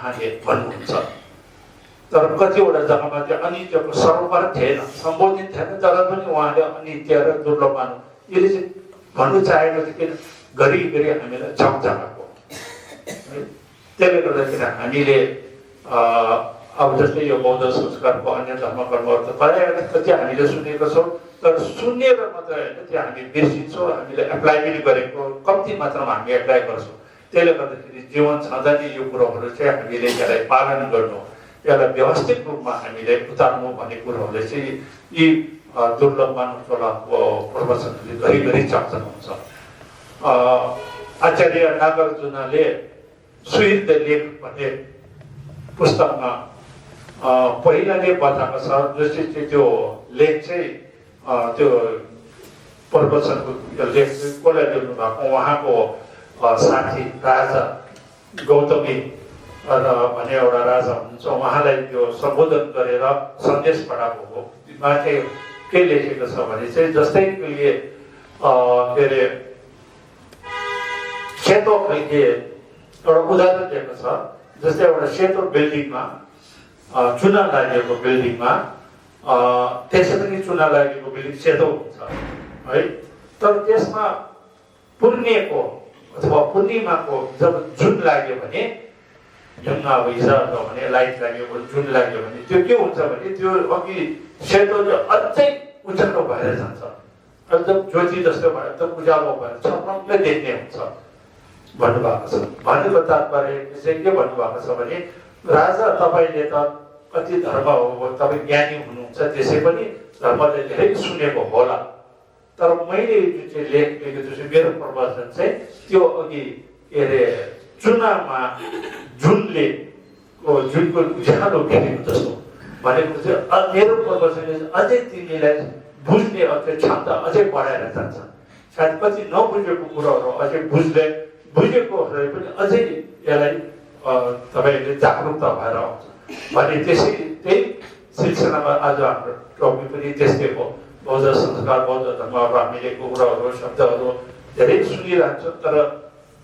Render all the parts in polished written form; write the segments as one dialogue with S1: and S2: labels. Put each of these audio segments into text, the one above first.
S1: उहाँले भन्नुहुन्छ। तर कतिवटा जग्गामा त्यो अनित्यको सरोवर थिएन, सम्बोधित थिएन, तर पनि उहाँले अनित्य र दुर्लभ मान्नु यसले चाहिँ भन्नु चाहेको चाहिँ किन घरिघरि हामीलाई झकझकाएको। त्यसले गर्दाखेरि हामीले अब जस्तै यो बौद्ध संस्कारको अन्य धर्म कर्महरू त प्रायः कति हामीले सुनेको छौँ, तर सुनेर मात्र होइन, त्यो हामी बिर्सिन्छौँ, हामीले एप्लाई पनि गरेको कम्ती मात्रामा हामी एप्लाई गर्छौँ। त्यसले गर्दाखेरि जीवन छँदा नै यो कुरोहरू चाहिँ हामीले यसलाई पालन गर्नु, यसलाई व्यवस्थित रूपमा हामीले उतार्नु भन्ने कुरोहरूले चाहिँ यी दुर्लभ मानव चोलाको प्रवचनले घरिघरि चर्चनुहुन्छ। आचार्य नागार्जुनले सुहृद लेख भन्ने पुस्तकमा पहिला नै बताएको छ, जसले चाहिँ त्यो लेख चाहिँ त्यो प्रवचनको लेख कसलाई लेख्नु भएको, उहाँको साथी राजा गौतमी भन्ने एउटा राजा हुनुहुन्छ, उहाँलाई त्यो सम्बोधन गरेर सन्देश पठाएको हो। मा चाहिँ के लेखेको छ भने चाहिँ जस्तै के अरे सेतो खालके एउटा उदाहरण दिएको छ। जस्तै एउटा सेतो बिल्डिङमा चुना लागेको बिल्डिङमा त्यसै पनि चुना लागेको बिल्डिङ सेतो हुन्छ है, तर त्यसमा पूर्णिमाको अथवा पूर्णिमाको जब जुन लाग्यो भने, जुनमा अब हिजो भने लाइट लाग्यो भने, जुन लाग्यो भने त्यो के हुन्छ भने त्यो अघि सेतो अझै उज्यालो भएर जान्छ, एकदम ज्योति जस्तो भएर एकदम उज्यालो भएर छपक्कै देख्ने हुन्छ भन्नुभएको छ। भनेको तात्पर्य चाहिँ के भन्नुभएको छ भने, राजा तपाईँले त कति धर्म हो, तपाईँ ज्ञानी हुनुहुन्छ, त्यसै पनि धर्मले धेरै सुनेको होला, तर मैले जुन चाहिँ लेख लेखेको छु, मेरो प्रवचन चाहिँ त्यो अघि के अरे चुनामा जुनले जुनको उज्यालो देखेको जस्तो भनेको चाहिँ मेरो प्रवचनले अझै तिमीलाई बुझ्ने अझै क्षमता अझै बढाएर जान्छ। सायद कति नबुझेको कुरोहरू अझै बुझेकोहरूले पनि अझै यसलाई तपाईँले जागरुकता भएर आउँछ भने त्यसै त्यही सिलसिलामा आज हाम्रो टपिक पनि त्यस्तै हो। बौद्ध संस्कार, बौद्ध धर्महरू हामीले कुराहरू शब्दहरू धेरै सुनिरहन्छौँ, तर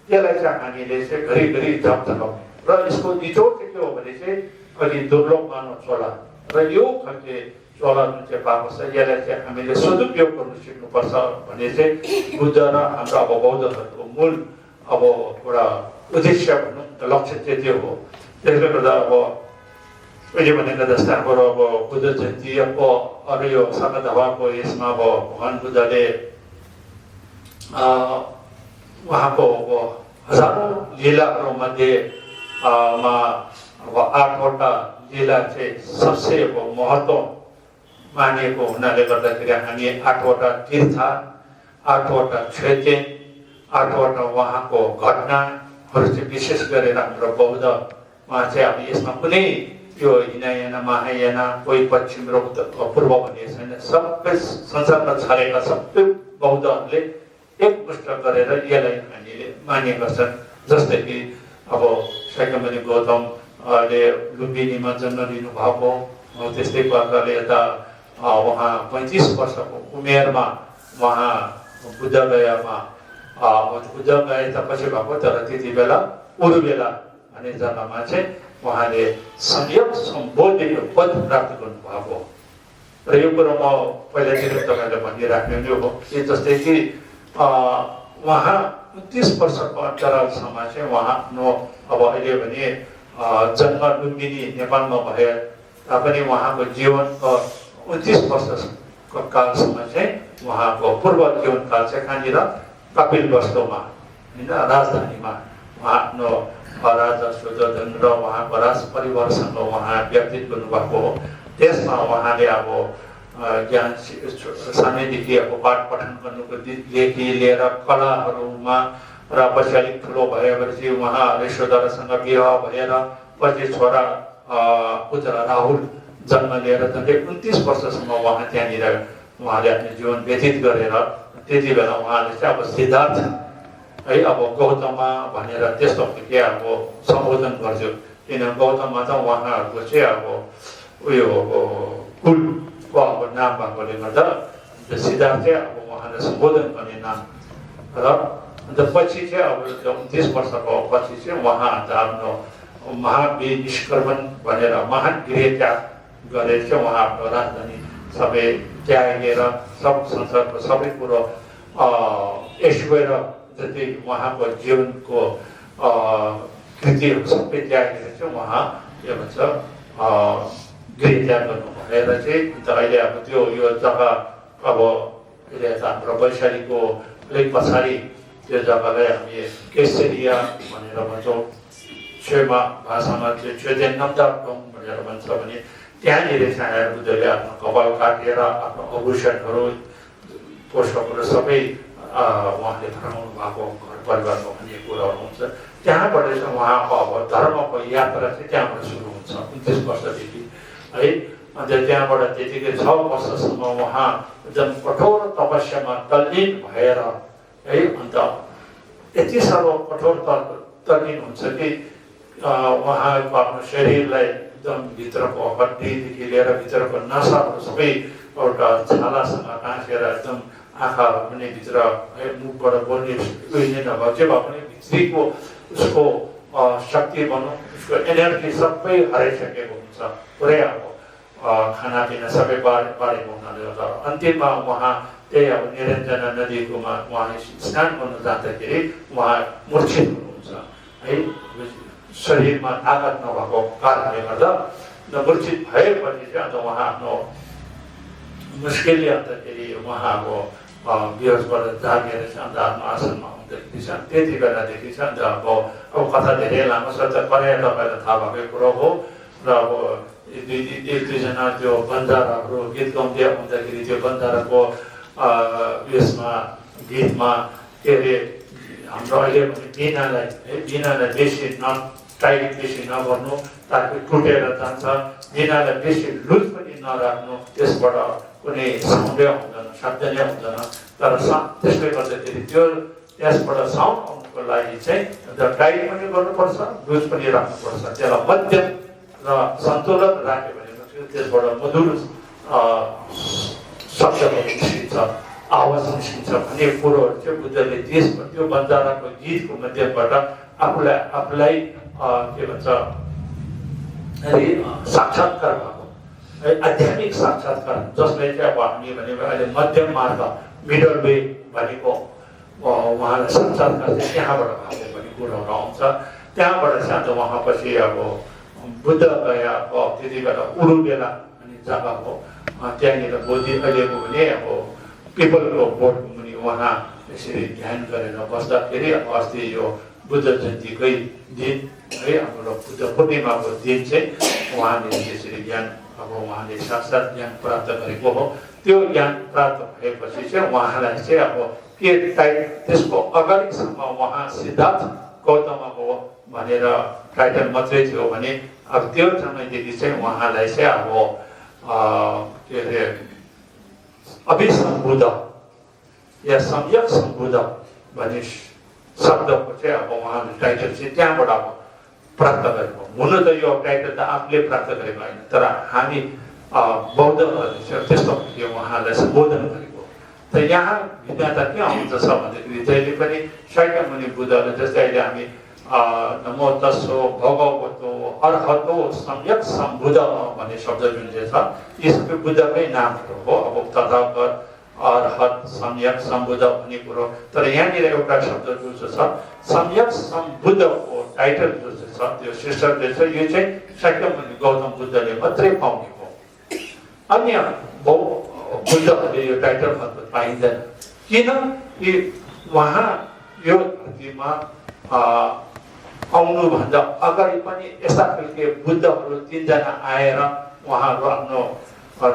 S1: त्यसलाई चाहिँ हामीले चाहिँ घरिघरि झकझकाउने र यसको निचोड चाहिँ के हो भने चाहिँ अघि दुर्लभ मानव चोला र यो खालके चोला जुन चाहिँ पाएको छ, यसलाई चाहिँ हामीले सदुपयोग गर्नु सिक्नुपर्छ भन्ने चाहिँ बुद्ध र हाम्रो अब बौद्ध धर्मको मूल अब एउटा उद्देश्य भनौँ न, लक्ष्य चाहिँ त्यो हो। त्यसले गर्दा अब अहिले भनेको जस्तै हाम्रो अब बुद्ध जयन्ती अब अरू यो सागदावाको यसमा अब भगवान बुद्धले उहाँको अब हजारौँ लीलाहरूमध्ये अब 8वटा लीला चाहिँ सबसे अब महत्त्व मानिएको हुनाले गर्दाखेरि हामी 8वटा तीर्थ, 8वटा क्षति, 8वटा उहाँको घटनाहरू चाहिँ विशेष गरेर हाम्रो बौद्धमा चाहिँ अब यसमा कुनै यो हिनायान महायान कोही पश्चिम र पूर्व भन्ने छैन, सबै संसारमा छरेका सबै बौद्धहरूले एकमुष्ट गरेर यसलाई हामीले मान्ने गर्छन्। जस्तै कि अब शाक्यमुनि गौतमले लुम्बिनीमा जन्म लिनु भएको, त्यस्तै प्रकारले यता उहाँ 35 वर्षको उमेरमा उहाँ बुद्धगयामा बुद्ध गए त पछि भएको, तर त्यति बेला उरुबेला भन्ने जग्गामा चाहिँ उहाँले संयोग सम्बोधित पद प्राप्त गर्नुभएको र यो कुरो म पहिलातिर तपाईँलाई भनिराख्ने नै हो कि जस्तै कि उहाँ 29 वर्षको अन्तरालसम्म चाहिँ उहाँ आफ्नो अब अहिले भने जन्म लुम्बिनी नेपालमा भए तापनि उहाँको जीवनको 29 वर्षको कालसम्म चाहिँ उहाँको पूर्व जीवनकाल चाहिँ कहाँनिर कपिलवस्तुमा होइन, राजधानीमा उहाँ आफ्नो राजा सुयोधन र उहाँको राज परिवारसँग उहाँ व्यतीत गर्नुभएको हो। त्यसमा उहाँले अब ज्ञान सानैदेखि अब पाठ पठन गर्नुकोदेखि लिएर कलाहरूमा र पछि अलिक ठुलो भएपछि उहाँ यशोधरासँग विवाह भएर पछि छोरा पुत्र राहुल जन्म लिएर झन्डै 29 वर्षसम्म उहाँ त्यहाँनिर उहाँले आफ्नो जीवन व्यतीत गरेर त्यति बेला उहाँले चाहिँ अब सिद्धार्थ है अब गौतममा भनेर त्यस्तो के अब सम्बोधन गर्थ्यो, किन गौतममा त उहाँहरूको चाहिँ अब उयो कुलको अब नाम भएकोले गर्दा सिद्धार्थ चाहिँ अब उहाँले सम्बोधन गर्ने नाम र अन्त पछि चाहिँ अब 29 वर्षको पछि चाहिँ उहाँ आफ्नो महाविनिष्क्रमण भनेर महान गृह त्याग गरेर चाहिँ उहाँ आफ्नो राजधानी सबै त्यागेर सब संसारको सबै कुरो ऐश्वर्य जति उहाँको जीवनको कृतिहरू सबै त्यागेर चाहिँ उहाँ के भन्छ गृह त्याग गर्नु भएर चाहिँ अन्त अहिले अब त्यो यो जग्गा अब अहिले हाम्रो वैशालीको अलिक पछाडि त्यो जग्गालाई हामी केसरिया भनेर भन्छौँ छेमा भाषामा चाहिँ छेदेनमदाटोङ भनेर भन्छ भने त्यहाँनिर चाहिँ आएर बुद्धले आफ्नो कपाल काटेर आफ्नो आभूषणहरू पुष्पहरू सबै उहाँले धर्माउनु भएको घर परिवारको भन्ने कुराहरू हुन्छ त्यहाँबाट चाहिँ उहाँको अब धर्मको यात्रा चाहिँ त्यहाँबाट सुरु हुन्छ 29 वर्षदेखि है अन्त त्यहाँबाट त्यतिकै 6 वर्षसम्म उहाँ एकदम कठोर तपस्यामा तल्लीन भएर है अन्त यति साह्रो कठोर तल्लीन हुन्छ कि उहाँको आफ्नो शरीरलाई एकदम भित्रको हड्डीदेखि लिएर भित्रको नसाहरू सबै एउटा छालासँग टाँसेर एकदम आँखाहरू पनि भित्र मुखबाट बोल्ने उयो नै नभए जे भए पनि भित्रीको उसको शक्ति भनौँ उसको एनर्जी सबै हराइसकेको हुन्छ पुरै अब खानापिना सबै बारेको हुनाले गर्दा अन्तिममा उहाँ त्यही अब निरञ्जना नदीकोमा उहाँले स्नान गर्नु जाँदाखेरि उहाँ मूर्छित हुनुहुन्छ है शरीरमा ताकत नभएको कारणले गर्दा मूर्छित भएपछि चाहिँ अन्त उहाँ आफ्नो मुस्किलले अन्तखेरि उहाँको विहोसबाट जागेर चाहिँ अन्त आफ्नो आसनमा आउँदाखेरि चाहिँ त्यति बेलादेखि चाहिँ अन्त अब कथा धेरै लामो छ त प्रायः तपाईँलाई थाहा भएकै कुरो हो र अब एक दुईजना त्यो बन्जाराहरू गीत गाउँदै आउँदाखेरि त्यो बन्जाराको उयसमा गीतमा के अरे हाम्रो अहिले भने बिनालाई बेसी टाइट बेसी नगर्नु ताकि टुटेर जान्छ बिनालाई बेसी लुज पनि नराख्नु त्यसबाट कुनै साउन्डै आउँदैन शब्द नै आउँदैन तर त्यसले गर्दाखेरि त्यो त्यसबाट साउन्ड आउनुको लागि चाहिँ टाइट पनि गर्नुपर्छ लुज पनि राख्नुपर्छ त्यसलाई मध्यम र सन्तुलन राख्यो भने त्यसबाट मधुर शब्दहरू निस्किन्छ आवाज निस्किन्छ भन्ने कुरोहरू चाहिँ बुद्धले त्यो बन्जाराको गीतको माध्यमबाट आफूलाई के भन्छ साक्षात्कार भएको आध्यात्मिक साक्षात्कार जसलाई चाहिँ अब हामी भनेको अहिले मध्यम मार्ग मिडल वे भनेको उहाँलाई साक्षात्कार चाहिँ त्यहाँबाट भएको भन्ने कुरोहरू आउँछ त्यहाँबाट चाहिँ अन्त उहाँ पछि अब बुद्ध गया त्यति बेला उरुबेला भन्ने जग्गा हो त्यहाँनिर बोधि अहिलेको भने अब पिपलको बोटको मुनि उहाँ यसरी ध्यान गरेर बस्दाखेरि अब अस्ति यो बुद्ध जयन्तीकै दिन है हाम्रो बुद्ध पूर्णिमाको दिन चाहिँ उहाँले यसरी ज्ञान अब उहाँले साक्षात् ज्ञान प्राप्त गरेको हो त्यो ज्ञान प्राप्त भएपछि चाहिँ उहाँलाई चाहिँ अब के त्यसको अगाडिसम्म उहाँ सिद्धार्थ गौतम हो भनेर टाइटल मात्रै थियो भने अब त्यो समयदेखि चाहिँ उहाँलाई चाहिँ अब के अरे अभिसम्बुद्ध या सम्यक सम्बुद्ध भन्ने शब्दको चाहिँ अब उहाँले टाइटल चाहिँ त्यहाँबाट अब प्राप्त गरेको हुनु त यो टाइटल त आफूले प्राप्त गरेको होइन तर हामी बौद्धहरूले चाहिँ त्यस्तो यो उहाँलाई सम्बोधन गरेको त यहाँ भिन्नता के आउँछ भन्दाखेरि जहिले पनि शाक्यमुनि बुद्धले जस्तै अहिले हामी नमो तस्सो भगवतो अर्हतो सम्यक सम्बुद्ध भन्ने शब्द जुन चाहिँ छ यी सबै बुद्धकै नामहरू हो अब तथागत अर्हत सम्यक सम्बुद्ध भन्ने कुरो तर यहाँनिर एउटा शब्द जुन चाहिँ छ सम्यक सम्बुद्धको टाइटल जुन चाहिँ छ त्यो शीर्षकले चाहिँ यो चाहिँ शाक्यमुनि गौतम बुद्धले मात्रै पाउने हो अन्य बुद्धहरूले यो टाइटल मात्र पाइँदैन किन कि उहाँ यो धरतीमा आउनुभन्दा अगाडि पनि यस्ता खालके बुद्धहरू 3 जना आएर उहाँहरू आफ्नो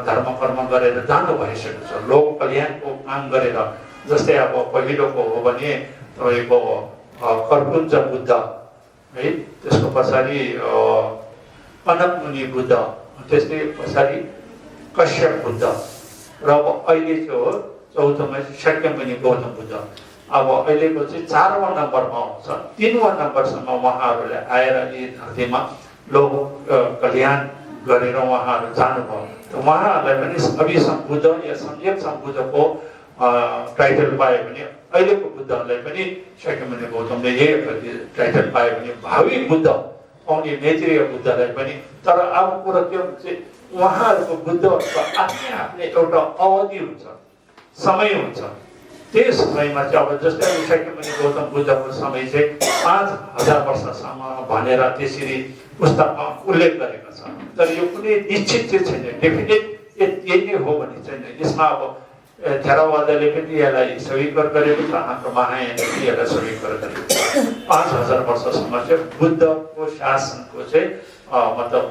S1: धर्म कर्म गरेर जानु भइसकेको छ लोक कल्याणको काम गरेर जस्तै अब पहिलोको हो भने तपाईँको कर्पुञ्ज बुद्ध है त्यसको पछाडि कनकमुनि बुद्ध त्यसकै पछाडि कश्यप बुद्ध र अब अहिले चाहिँ हो चौथोमा शाक्यमुनि गौतम बुद्ध अब अहिलेको चाहिँ 4वां नम्बरमा आउँछ 3वां नम्बरसम्म उहाँहरूले आएर यी धरतीमा लोक कल्याण गरेर उहाँहरू जानुभयो उहाँहरूलाई पनि अभिसम्बुद्ध या सम्यक सम्बुद्धको टाइटल पायो भने अहिलेको बुद्धहरूलाई पनि शाक्यमुनि गौतमले यही टाइटल पायो भने भावी बुद्ध आउने मैत्रेय बुद्धलाई पनि। तर अब कुरा के हुन्छ, उहाँहरूको बुद्धहरूको आफ्नै आफ्नै एउटा अवधि हुन्छ, समय हुन्छ। त्यस समयमा चाहिँ अब जस्तै शाक्यमुनि गौतम बुद्धको समय चाहिँ 5000 वर्षसम्म भनेर त्यसरी पुस्तकमा उल्लेख गरेको छ। तर यो कुनै निश्चित चाहिँ छैन, डेफिनेट यही नै हो भन्ने छैन। यसमा अब थेरावादाले पनि यसलाई स्वीकार गरेको छ, हाम्रो महायानले पनि यसलाई स्वीकार गरेको छ। 5000 वर्षसम्म चाहिँ बुद्धको शासनको चाहिँ मतलब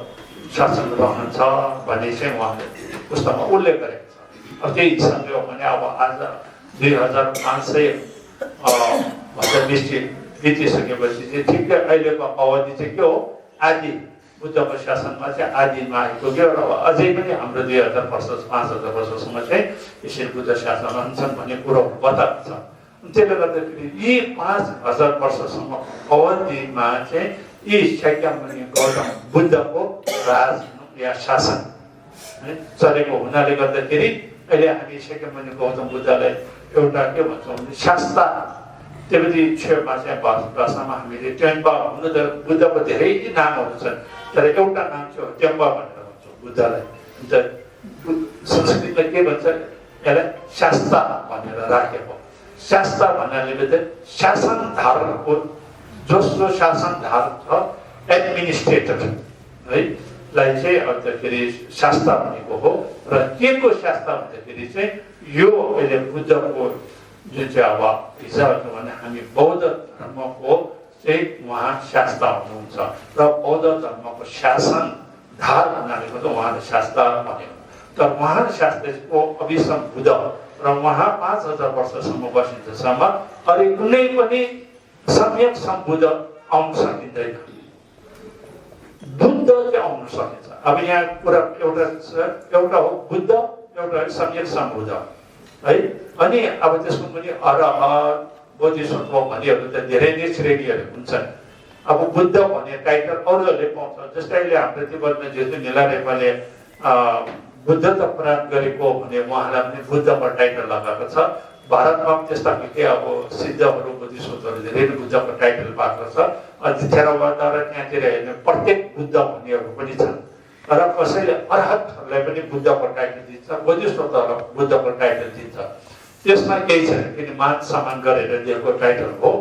S1: शासन रहन्छ भन्ने चाहिँ उहाँले पुस्तकमा उल्लेख गरेको छ। अब त्यही हिसाबले हो भने अब आज 2500 वर्ष बितिसकेपछि चाहिँ ठिकै अहिलेको अवधि चाहिँ के हो, आदि बुद्धको शासनमा चाहिँ आदिमा आइपुग्यो र अझै पनि हाम्रो 2000 वर्ष 5000 वर्षसम्म चाहिँ यसरी बुद्ध शासन रहन्छन् भन्ने कुरो बताएको छ। त्यसले गर्दाखेरि यी 5000 वर्षसम्म अवधिमा चाहिँ यी शाक्यमुनि गौतम बुद्धको राज या शासन चलेको हुनाले गर्दाखेरि अहिले हामी शाक्यमुनि गौतम बुद्धलाई एउटा के भन्छौँ भने शास्ता, तिब्बती छेउमा चाहिँ भाषामा हामीले टेम्पा हुनु त बुद्धको धेरै नामहरू छन्, तर एउटा नाम चाहिँ टेम्पा भनेर भन्छौँ बुद्धलाई। अन्त संस्कृतमा के भन्छ, यसलाई शास्ता भनेर राखेको। शास्ता भन्नाले चाहिँ शासन धारकको, जसको शासन धारक छ एडमिनिस्ट्रेटर है लाई चाहिँ अन्तखेरि शास्ता भनेको हो। र के को शास्ता भन्दाखेरि चाहिँ यो अहिले बुद्धको जुन चाहिँ अब हिसाब भने हामी बौद्ध धर्मको चाहिँ उहाँ शास्ता हुनुहुन्छ र बौद्ध धर्मको शासन धार हुनाले गर्दा उहाँले शास्ता भनेको। तर उहाँले शास्त्रको अभिसम बुद्ध र उहाँ 5000 वर्षसम्म बसिन्छसम्म अरू कुनै पनि सम्यक सम्बुद्ध आउन सकिँदैन, बुद्ध चाहिँ आउन सकिन्छ। अब यहाँ कुरा एउटा हो बुद्ध, एउटा सम्यक सम्बुद्ध है। अनि अब त्यसको पनि अरहत बोधिसत्व भन्नेहरू त धेरै नै श्रेणीहरू हुन्छन्। अब बुद्ध भन्ने टाइटल अरूहरूले पाउँछ, जस्तै अहिले हाम्रो तिब्बतमा जेठो निला नेपालले बुद्धत्व प्राप्त गरेको भने उहाँलाई पनि बुद्धको टाइटल लगाएको छ। भारतमा पनि त्यस्ता के अब सिद्धहरू बोधिसत्वहरू धेरै नै बुद्धको टाइटल पाएको छ। अनि थेरावादा र त्यहाँतिर हेर्ने प्रत्येक बुद्ध भन्नेहरू पनि छन्, र कसैले अरहतहरूलाई पनि बुद्धको टाइटल दिन्छ, बोधिसत्वहरूलाई बुद्धको टाइटल दिन्छ। त्यसमा केही छैन, किन मान सम्मान गरेर दिएको टाइटल हो।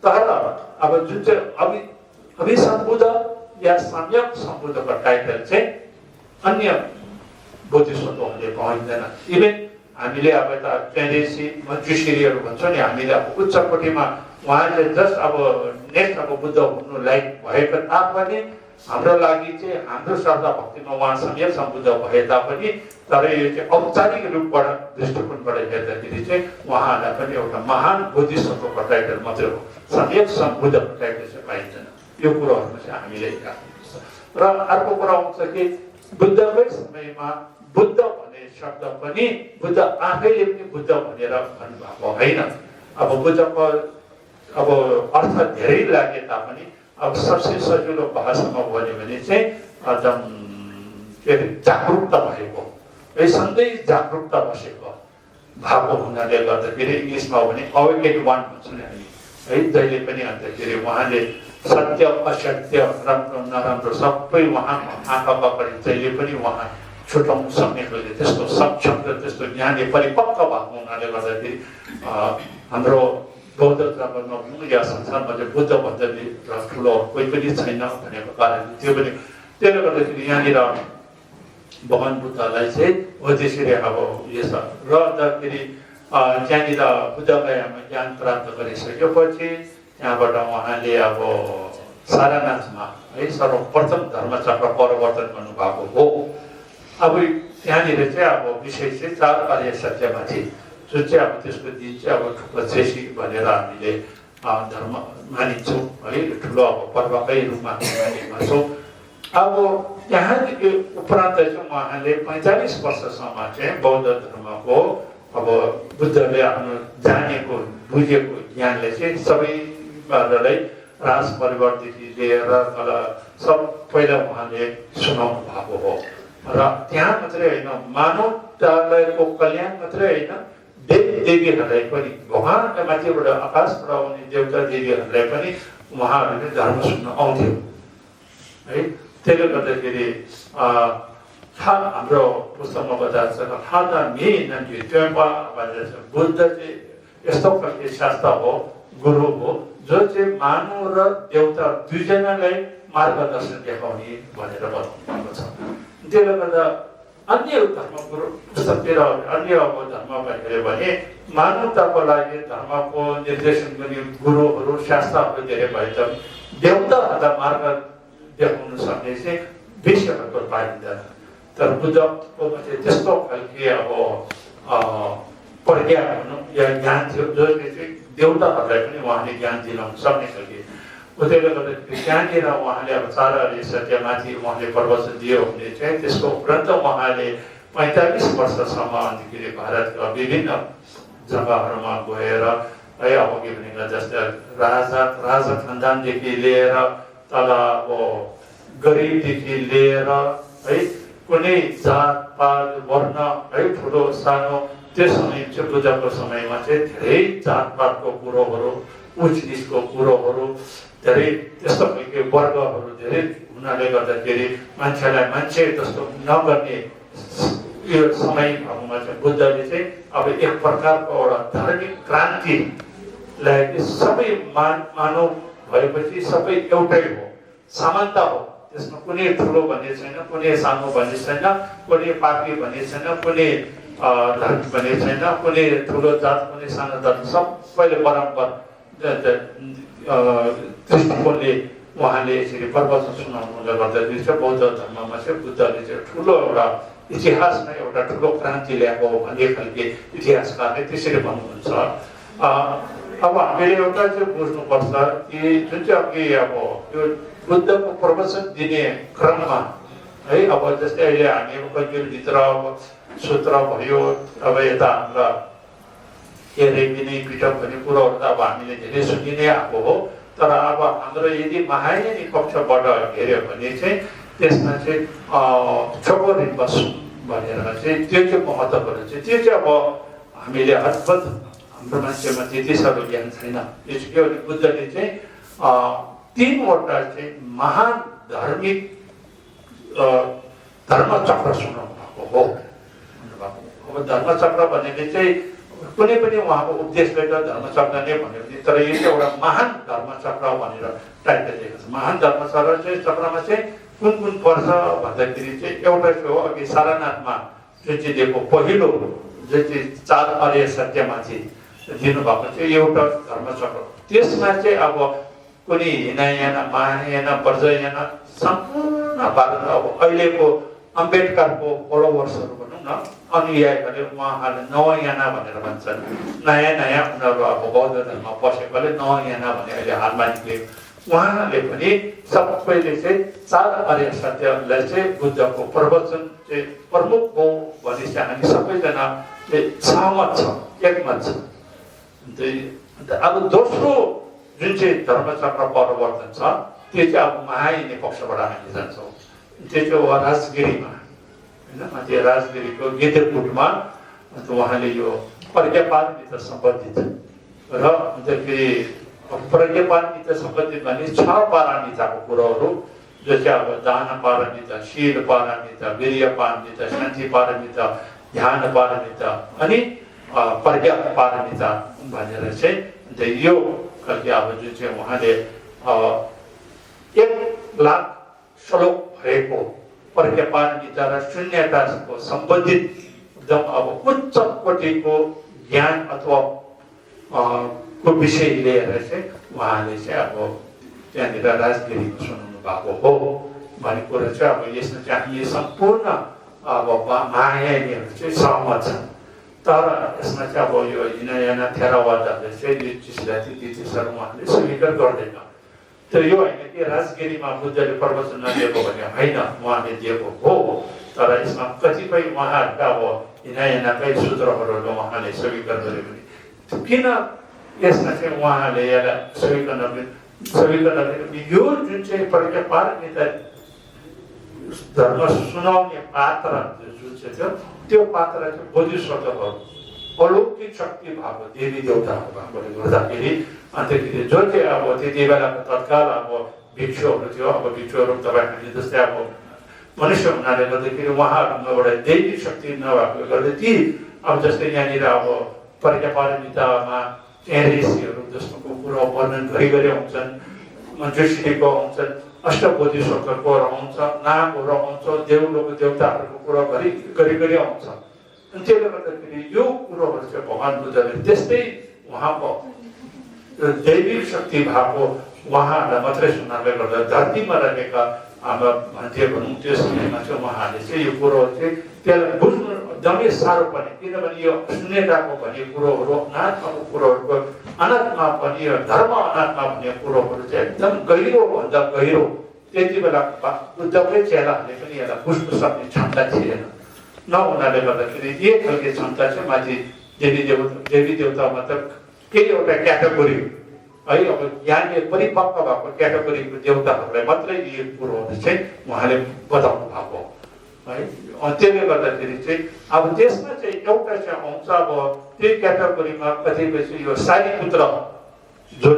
S1: तर अब जुन चाहिँ अभिसम्बुद्ध या सम्यक सम्बुद्धको टाइटल चाहिँ अन्य बोधिसत्वहरूले पाइँदैन। इभेन हामीले अब यता टेरेसी मन्जुश्रीहरू भन्छौँ नि, हामीले अब उच्च कोटिमा उहाँले जस्ट अब नेक्स्ट अब बुद्ध हुनु लायक भएको तापनि हाम्रो लागि चाहिँ हाम्रो श्रद्धा भक्तिमा उहाँ सम्यक सम्बुद्ध भए तापनि, तर यो चाहिँ औपचारिक रूपबाट दृष्टिकोणबाट हेर्दाखेरि चाहिँ उहाँलाई पनि एउटा महान बोधिसत्वको टाइटल मात्रै हो, सम्यक सम्बुद्धको टाइटल चाहिँ पाइँदैन। यो कुरोहरूमा चाहिँ हामीले राख्नुपर्छ। र अर्को कुरा आउँछ कि बुद्धकै समयमा बुद्ध भन्ने शब्द पनि बुद्ध आफैले पनि बुद्ध भनेर भन्नुभएको होइन। अब बुद्धको अब अर्थ धेरै लागे तापनि अब सबसे सजिलो भाषामा भन्यो भने चाहिँ एकदम के अरे जागरुकता भएको है, सधैँ जागरुकता बसेको भएको हुनाले गर्दाखेरि इङ्ग्लिसमा हो भने अवेकेड वान भन्छौँ नि हामी है। जहिले पनि अन्तखेरि उहाँले सत्य असत्य राम्रो नराम्रो सबै उहाँ आँखा पकडी जहिले पनि उहाँ छुटाउनु सक्ने खालको त्यस्तो सक्षम र त्यस्तो ज्ञानी परिपक्व भएको हुनाले गर्दाखेरि हाम्रो बौद्ध धर्ममा या संसारमा चाहिँ बुद्ध भन्दा ठुलो कोही पनि छैन भनेको कारणले त्यो पनि, त्यसले गर्दाखेरि यहाँनिर भगवान बुद्धलाई चाहिँ हो त्यसरी अब यो छ। र अन्तखेरि त्यहाँनिर बुद्धगयामा ज्ञान प्राप्त गरिसकेपछि त्यहाँबाट उहाँले अब सारनाथमा है सर्वप्रथम धर्मचक्र परिवर्तन गर्नुभएको हो। अब त्यहाँनिर चाहिँ अब विषय चाहिँ 4 कार्य सत्यमाथि जुन चाहिँ अब त्यसको दिन चाहिँ अब ठुलो चेसी भनेर हामीले धर्म मानिन्छौँ है, ठुलो अब पर्वकै रूपमा मानेका छौँ। अब त्यहाँदेखि उपरान्त चाहिँ उहाँले 45 वर्षसम्म चाहिँ बौद्ध धर्मको अब बुद्धले आफ्नो जानेको बुझेको ज्ञानले चाहिँ सबैलाई राज परिवारदेखि लिएर तल सबैलाई उहाँले सुनाउनु भएको हो। र त्यहाँ मात्रै होइन, मानवताको कल्याण मात्रै होइन, देव देवीहरूलाई पनि भगवानका माथिबाट आकाशबाट आउने देवता देवीहरूलाई पनि उहाँहरूले धर्म सुन्न आउँथ्यो। है त्यसले गर्दाखेरि हाम्रो पुस्तकमा बताएको छ थाहा मि नन्दी त्योपा भनेर बुद्ध चाहिँ यस्तो खालको शास्त्र हो गुरु हो जो चाहिँ मानव र देवता दुईजनालाई मार्गदर्शन देखाउने भनेर बताउनु छ त्यसले गर्दा अन्य धर्मगुरु पुस्तकतिर अन्य अब धर्म हेऱ्यो भने मानवताको लागि धर्मको निर्देशन गर्ने गुरुहरू शास्त्रहरू धेरै भए पनि देवताहरूलाई मार्ग देखाउन सक्ने चाहिँ विषयहरू पाइँदैन तर बुद्धको चाहिँ त्यस्तो खालके अब प्रज्ञा भनौँ या ज्ञान थियो जसले चाहिँ देवताहरूलाई पनि उहाँले ज्ञान दिन सक्ने खालके त्यसले गर्दाखेरि त्यहाँनिर उहाँले अब 4 आर्य सत्यमाथि उहाँले प्रवचन दियो भने चाहिँ त्यसको उपरान्त उहाँले 45 वर्षसम्म अन्तखेरि भारतका विभिन्न जग्गाहरूमा गएर है अब के भनेको जस्तै राजा खानदानदेखि लिएर तल अब गरिबदेखि लिएर है कुनै जातपात वर्ण है ठुलो सानो त्यस समय चाहिँ बुद्धको समयमा चाहिँ धेरै जातपातको कुरोहरू उच्च निचको कुरोहरू धेरै त्यस्तो खालको वर्गहरू धेरै हुनाले गर्दाखेरि मान्छेलाई मान्छे जस्तो नगर्ने यो समय भएकोमा चाहिँ बुद्धले चाहिँ अब एक प्रकारको एउटा धार्मिक क्रान्ति ल्याए सबै मानव भएपछि सबै एउटै हो समानता हो त्यसमा कुनै ठुलो भन्ने छैन कुनै सानो भन्ने छैन कुनै पापी भन्ने छैन कुनै धर्म भन्ने छैन कुनै ठुलो जात कुनै सानो जात सबैले बराबर दृष्टिकोणले उहाँले यसरी प्रवचन सुनाउनुले गर्दाखेरि चाहिँ बौद्ध धर्ममा चाहिँ बुद्धले चाहिँ ठुलो एउटा इतिहासमा एउटा ठुलो क्रान्ति ल्याएको भन्ने खालके इतिहासकारले त्यसरी भन्नुहुन्छ अब हामीले एउटा चाहिँ बुझ्नुपर्छ कि जुन चाहिँ अघि अब यो बुद्धको प्रवचन दिने क्रममा है अब जस्तै अहिले हामी कतिभित्र अब सूत्र भयो अब यता हाम्रा के अरे विनय पिटक भन्ने कुरोहरू त अब हामीले धेरै सुनि नै आएको हो तर अब हाम्रो यदि महायानी कक्षबाट हेऱ्यो भने चाहिँ त्यसमा चाहिँ छोको रिम्बस भनेर चाहिँ त्यो चाहिँ महत्त्वपूर्ण चाहिँ त्यो चाहिँ अब हामीले अद्भुत हाम्रो मान्छेमा त्यति साह्रो ज्ञान छैन यो चाहिँ के भने बुद्धले चाहिँ 3 वटा चाहिँ महान धार्मिक धर्मचक्र सुनाउनु भएको हो अब धर्मचक्र भनेको चाहिँ कुनै पनि उहाँको उपदेशले त धर्मचक्र नै भन्यो भने तर यो चाहिँ एउटा महान धर्मचक्र भनेर टाइटल दिएको छ महान धर्मचक्र चाहिँ चक्रमा चाहिँ कुन कुन पर्छ भन्दाखेरि चाहिँ एउटा हो अघि सारनाथमा जुन चाहिँ दिएको पहिलो जुन चाहिँ 4 आर्य सत्यमाथि दिनुभएको चाहिँ एउटा धर्मचक्र त्यसमा चाहिँ अब कुनै हिनायान महायान वर्जयान सम्पूर्ण भारत अब अहिलेको अम्बेडकरको फलोवर्सहरू भनौँ न अनुयायीहरूले उहाँहरूले नवयाना भनेर भन्छन् नयाँ नयाँ उनीहरू अब बौद्ध धर्म बसेकोले नवयाना भने अहिले हालमा निक्लियो उहाँले पनि सबैले चाहिँ 4 आर्य सत्यलाई चाहिँ बुद्धको प्रवचन चाहिँ प्रमुख हो भने चाहिँ हामी सबैजना सहमत छ एकमत छ अब दोस्रो जुन चाहिँ धर्मचक्र परिवर्तन छ त्यो चाहिँ अब महायानी पक्षबाट हामी जान्छौँ त्यो चाहिँ राजगिरीमा होइन माथि राजगिरीको गेदेरपुटमा उहाँले यो प्रज्ञापारमित सम्बन्धित र अन्तखेरि प्रज्ञापारमित सम्बन्धित भने 6 पारमिताको कुरोहरू जो चाहिँ अब दान पारमिता शील पारमिता वीर्य पारमिता शान्ति पारमिता ध्यान पारमिता अनि प्रज्ञा पारमिता भनेर चाहिँ यो खालके अब जुन चाहिँ उहाँले 1 लाख श्लोक भएको प्रज्ञापारमिता र शून्यताको सम्बन्धित एकदम अब उच्च कोटिको ज्ञान अथवा को विषय लिएर चाहिँ उहाँले चाहिँ अब त्यहाँनिर राजगिरीमा सुनाउनु भएको हो भन्ने कुरा चाहिँ अब यसमा चाहिँ हामी सम्पूर्ण अब महायानीहरू चाहिँ सहमत छन् तर यसमा चाहिँ अब यो हिनायाना थेरावादहरूले चाहिँ यो चिजलाई त्यति साह्रो उहाँले स्वीकार गर्दैन तर यो होइन कि राजगिरीमा बुद्धले प्रवचन नदिएको भने होइन उहाँले दिएको हो तर यसमा कतिपय उहाँहरूका अब हिनायानाकै सूत्रहरू उहाँले स्वीकार गरे भने किन यसमा चाहिँ उहाँले यसलाई स्वीकार नगरे यो जुन चाहिँ प्रज्ञापारमिता धर्म सुनाउने पात्र जुन चाहिँ थियो त्यो पात्र चाहिँ बोधिसत्वहरू अलौकिक शक्ति भएको देवी देवताहरू भएकोले गर्दाखेरि अन्तखेरि जो चाहिँ अब त्यति बेलाको तत्काल अब भिक्षुहरू थियो। अब भिक्षुहरू तपाईँहरूले जस्तै अब मनुष्य हुनाले गर्दाखेरि उहाँहरूमा एउटा दैविक शक्ति नभएको गर्दा ती अब जस्तै यहाँनिर अब परिपालनितामा ऋषिहरू जस्तो कुरो वर्णन गरी हुन्छन्, जोशीको हुन्छन्, अष्टबोधि स्वरको रहन्छ, नागहरू आउँछ, देउलोको देवताहरूको कुरो गरी आउँछ। अनि त्यसले गर्दाखेरि यो कुरोहरू चाहिँ भगवान् बुद्धले त्यस्तै उहाँको दैविक शक्ति भएको उहाँहरूलाई मात्रै सुन्नाले गर्दा धरतीमा रहेका हाम्रो भन्थे भनौँ त्यो समयमा चाहिँ उहाँहरूले चाहिँ यो कुरो चाहिँ त्यसलाई बुझ्नु एकदमै साह्रो पर्ने, किनभने यो शून्यताको भन्ने कुरोहरू, अनात्माको कुरोहरूको, अनात्मा पनि धर्म अनात्मा भन्ने कुरोहरू चाहिँ एकदम गहिरोभन्दा गहिरो त्यति बेला बुद्धकै चेलाहरूले पनि यसलाई बुझ्नु सक्ने क्षमता थिएन। नहुनाले गर्दाखेरि एक खालको क्षमता चाहिँ माथि देवी देवतामा त केही एउटा क्याटेगोरी है, अब यहाँले परिपक्व भएको क्याटेगोरीको देवताहरूलाई मात्रै यो कुरोहरू चाहिँ उहाँले बताउनु भएको है। त्यसले गर्दाखेरि चाहिँ अब त्यसमा चाहिँ एउटा चाहिँ आउँछ, अब त्यही क्याटेगोरीमा कतिपय चाहिँ यो सारी पुत्र जो